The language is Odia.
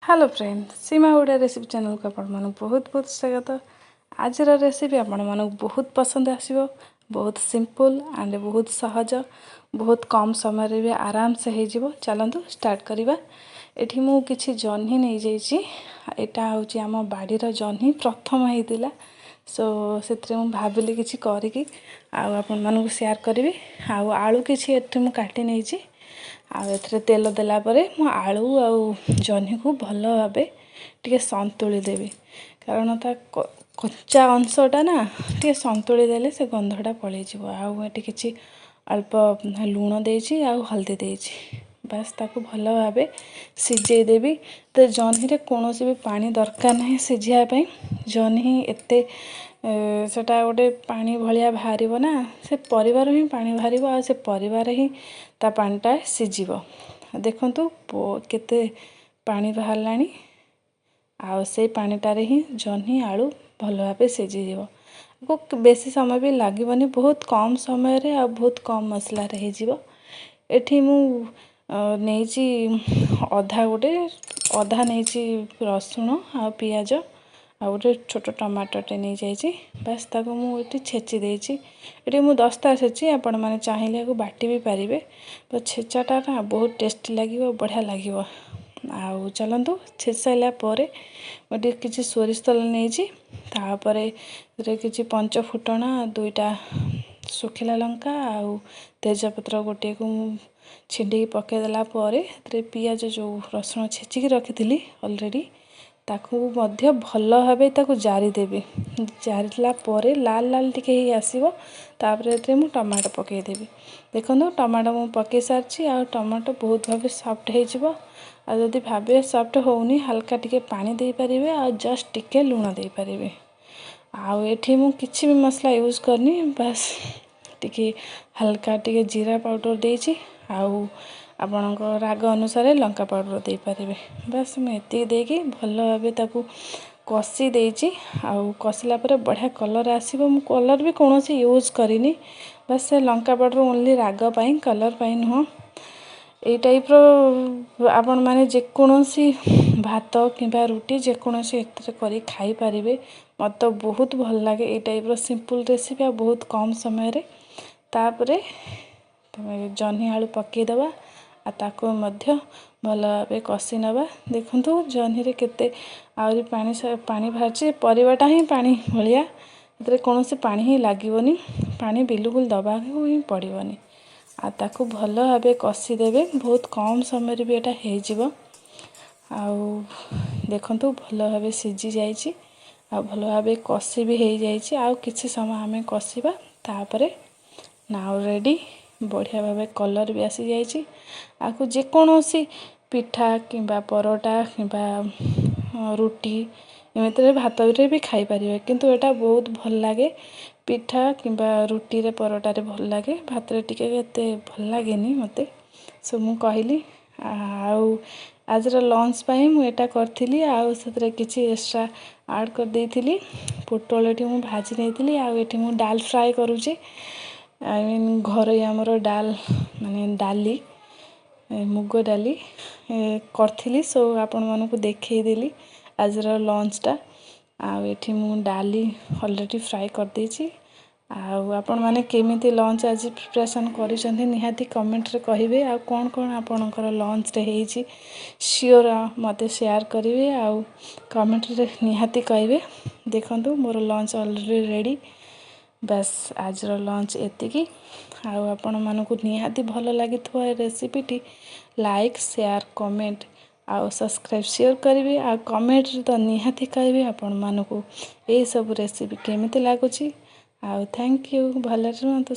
ହ୍ୟାଲୋ ଫ୍ରେଣ୍ଡ, ସୀମା ଓଡ଼ିଆ ରେସିପି ଚ୍ୟାନେଲକୁ ଆପଣମାନଙ୍କୁ ବହୁତ ବହୁତ ସ୍ୱାଗତ। ଆଜିର ରେସିପି ଆପଣମାନଙ୍କୁ ବହୁତ ପସନ୍ଦ ଆସିବ। ବହୁତ ସିମ୍ପଲ୍ ଆଣ୍ଡ ବହୁତ ସହଜ, ବହୁତ କମ୍ ସମୟରେ ବି ଆରାମସେ ହେଇଯିବ। ଚାଲନ୍ତୁ ଷ୍ଟାର୍ଟ କରିବା। ଏଠି ମୁଁ କିଛି ଜହ୍ନି ନେଇଯାଇଛି। ଏଇଟା ହେଉଛି ଆମ ବାଡ଼ିର ଜହ୍ନି, ପ୍ରଥମ ହେଇଥିଲା। ସୋ ସେଥିରେ ମୁଁ ଭାବିଲି କିଛି କରିକି ଆଉ ଆପଣମାନଙ୍କୁ ସେୟାର କରିବି। ଆଉ ଆଳୁ କିଛି ଏଠି ମୁଁ କାଟି ନେଇଛି। ଆଉ ଏଥିରେ ତେଲ ଦେଲା ପରେ ମୁଁ ଆଳୁ ଆଉ ଜହ୍ନିକୁ ଭଲ ଭାବେ ଟିକେ ସନ୍ତୁଳି ଦେବି, କାରଣ ତା କଞ୍ଚା ଅଂଶଟା ନା ଟିକେ ସନ୍ତୁଳି ଦେଲେ ସେ ଗନ୍ଧଟା ପଳେଇଯିବ। ଆଉ ଏଠି କିଛି ଅଳ୍ପ ଲୁଣ ଦେଇଛି ଆଉ ହଳଦୀ ଦେଇଛି। ବାସ୍, ତାକୁ ଭଲ ଭାବେ ସିଝେଇ ଦେବି। ତ ଜହ୍ନିରେ କୌଣସି ବି ପାଣି ଦରକାର ନାହିଁ ସିଝିବା ପାଇଁ। ଜହ୍ନି ଏତେ ସେଟା ଗୋଟେ ପାଣି ଭଳିଆ ବାହାରିବ ନା, ସେ ପରିବାରୁ ହିଁ ପାଣି ବାହାରିବ ଆଉ ସେ ପରିବାରେ ହିଁ ତା ପାଣିଟା ସିଝିବ। ଦେଖନ୍ତୁ, କେତେ ପାଣି ବାହାରିଲାଣି ଆଉ ସେଇ ପାଣିଟାରେ ହିଁ ଜହ୍ନି ଆଳୁ ଭଲ ଭାବେ ସିଝିଯିବ। ବେଶୀ ସମୟ ବି ଲାଗିବନି, ବହୁତ କମ୍ ସମୟରେ ଆଉ ବହୁତ କମ୍ ମସଲାରେ ହେଇଯିବ। ଏଠି ମୁଁ ନେଇଛି ଅଧା, ଗୋଟେ ଅଧା ନେଇଛି ରସୁଣ ଆଉ ପିଆଜ ଆଉ ଗୋଟେ ଛୋଟ ଟମାଟୋଟେ ନେଇଯାଇଛି। ବାସ୍, ତାକୁ ମୁଁ ଏଠି ଛେଚି ଦେଇଛି। ଏଠି ମୁଁ ଦସ୍ତା ଛେଚି, ଆପଣମାନେ ଚାହିଁଲେ ଏହାକୁ ବାଟି ବି ପାରିବେ। ତ ଛେଚାଟା ନା ବହୁତ ଟେଷ୍ଟି ଲାଗିବ, ବଢ଼ିଆ ଲାଗିବ। ଆଉ ଚାଲନ୍ତୁ, ଛେଚି ସାରିଲା ପରେ ମୁଁ ଟିକେ କିଛି ସୋରିଷ ତେଲ ନେଇଛି। ତାପରେ ଏଥିରେ କିଛି ପଞ୍ଚ ଫୁଟଣ, ଦୁଇଟା ଶୁଖିଲା ଲଙ୍କା ଆଉ ତେଜପତ୍ର ଗୋଟିଏକୁ ମୁଁ ଛିଣ୍ଡେଇକି ପକାଇଦେଲା ପରେ ଏଥିରେ ପିଆଜ, ଯେଉଁ ରସୁଣ ଛେଚିକି ରଖିଥିଲି ଅଲରେଡ଼ି, ତାକୁ ମଧ୍ୟ ଭଲ ଭାବେ ତାକୁ ଜାରିଦେବି। ଜାରିଲା ପରେ ଲାଲ ଲାଲ ଟିକେ ହେଇ ଆସିବ। ତାପରେ ଏଥିରେ ମୁଁ ଟମାଟୋ ପକାଇଦେବି। ଦେଖନ୍ତୁ, ଟମାଟୋ ମୁଁ ପକାଇ ସାରିଛି ଆଉ ଟମାଟୋ ବହୁତ ଭାବେ ସଫ୍ଟ ହେଇଯିବ। ଆଉ ଯଦି ଭାବିବେ ସଫ୍ଟ ହେଉନି, ହାଲକା ଟିକେ ପାଣି ଦେଇପାରିବେ ଆଉ ଜଷ୍ଟ ଟିକେ ଲୁଣ ଦେଇପାରିବେ। ଆଉ ଏଠି ମୁଁ କିଛି ବି ମସଲା ୟୁଜ୍ କରିନି। ବାସ୍, ଟିକେ ହାଲକା ଟିକେ ଜିରା ପାଉଡ଼ର ଦେଇଛି ଆଉ ଆପଣଙ୍କ ରାଗ ଅନୁସାରେ ଲଙ୍କା ପାଉଡ଼ର ଦେଇପାରିବେ। ବାସ୍, ମୁଁ ଏତିକି ଦେଇକି ଭଲ ଭାବେ ତାକୁ କଷି ଦେଇଛି। ଆଉ କଷିଲା ପରେ ବଢ଼ିଆ କଲର୍ ଆସିବ। ମୁଁ କଲର୍ ବି କୌଣସି ୟୁଜ୍ କରିନି। ବାସ୍, ସେ ଲଙ୍କା ପାଉଡ଼ର ଓନ୍ଲି ରାଗ ପାଇଁ, କଲର୍ ପାଇଁ ନୁହଁ। ଏଇ ଟାଇପ୍ର ଆପଣମାନେ ଯେକୌଣସି ଭାତ କିମ୍ବା ରୁଟି ଯେକୌଣସି ଏଥିରେ କରି ଖାଇପାରିବେ। ମୋତେ ତ ବହୁତ ଭଲ ଲାଗେ ଏଇ ଟାଇପ୍ର ସିମ୍ପଲ୍ ରେସିପି ଆଉ ବହୁତ କମ୍ ସମୟରେ। ତାପରେ ଜହ୍ନି ଆଳୁ ପକାଇଦେବା ଆଉ ତାକୁ ମଧ୍ୟ ଭଲ ଭାବେ କଷି ନେବା। ଦେଖନ୍ତୁ, ଜହ୍ନିରେ କେତେ ଆହୁରି ପାଣି ପାଣି ବାହାରିଛି। ପରିବାଟା ହିଁ ପାଣି ଭଳିଆ, ଏଥିରେ କୌଣସି ପାଣି ହିଁ ଲାଗିବନି, ପାଣି ବିଲକୁଲ ଦେବାକୁ ହିଁ ପଡ଼ିବନି। ଆଉ ତାକୁ ଭଲ ଭାବେ କଷିଦେବେ। ବହୁତ କମ୍ ସମୟରେ ବି ଏଇଟା ହେଇଯିବ। ଆଉ ଦେଖନ୍ତୁ, ଭଲ ଭାବେ ସିଝି ଯାଇଛି ଆଉ ଭଲ ଭାବେ କଷି ବି ହେଇଯାଇଛି। ଆଉ କିଛି ସମୟ ଆମେ କଷିବା, ତାପରେ ନାଉ ରେଡ଼ି। ବଢ଼ିଆ ଭାବେ କଲର୍ ବି ଆସିଯାଇଛି। ଆକୁ ଯେକୌଣସି ପିଠା କିମ୍ବା ପରଟା କିମ୍ବା ରୁଟି, ଏମିତିରେ ଭାତରେ ବି ଖାଇପାରିବେ, କିନ୍ତୁ ଏଇଟା ବହୁତ ଭଲ ଲାଗେ ପିଠା କିମ୍ବା ରୁଟିରେ, ପରଟାରେ ଭଲ ଲାଗେ। ଭାତରେ ଟିକେ ଏତେ ଭଲ ଲାଗେନି ମୋତେ। ସୋ ମୁଁ କହିଲି। ଆଉ ଆଜିର ଲଞ୍ଚ ପାଇଁ ମୁଁ ଏଇଟା କରିଥିଲି ଆଉ ସେଥିରେ କିଛି ଏକ୍ସଟ୍ରା ଆଡ଼୍ କରିଦେଇଥିଲି। ପୋଟଳ ଏଠି ମୁଁ ଭାଜି ନେଇଥିଲି ଆଉ ଏଠି ମୁଁ ଡାଲ ଫ୍ରାଏ କରୁଛି। I mean, ଘରୋଇ ଆମର ଡାଲ, ମାନେ ଡାଲି, ମୁଗ ଡାଲି କରିଥିଲି। ସୋ ଆପଣମାନଙ୍କୁ ଦେଖେଇଦେଲି ଆଜିର ଲଞ୍ଚଟା। ଆଉ ଏଠି ମୁଁ ଡାଲି ଅଲରେଡ଼ି ଫ୍ରାଏ କରିଦେଇଛି। ଆଉ ଆପଣମାନେ କେମିତି ଲଞ୍ଚ ଆଜି ପ୍ରିପାରେସନ୍ କରିଛନ୍ତି, ନିହାତି କମେଣ୍ଟରେ କହିବେ। ଆଉ କ'ଣ କ'ଣ ଆପଣଙ୍କର ଲଞ୍ଚରେ ହେଇଛି, ସିଓର ମୋତେ ସେୟାର କରିବେ ଆଉ କମେଣ୍ଟରେ ନିହାତି କହିବେ। ଦେଖନ୍ତୁ, ମୋର ଲଞ୍ଚ ଅଲରେଡ଼ି ରେଡ଼ି। ବାସ୍, ଆଜିର ଲଞ୍ଚ ଏତିକି। ଆଉ ଆପଣମାନଙ୍କୁ ନିହାତି ଭଲ ଲାଗିଥିବ ଏ ରେସିପିଟି। ଲାଇକ୍, ସେୟାର, କମେଣ୍ଟ ଆଉ ସବସ୍କ୍ରାଇବ୍ ସିଓର କରିବେ। ଆଉ କମେଣ୍ଟରେ ତ ନିହାତି କହିବେ ଆପଣମାନଙ୍କୁ ଏଇସବୁ ରେସିପି କେମିତି ଲାଗୁଛି। ଆଉ thank you. ଭଲରେ ରୁହନ୍ତୁ।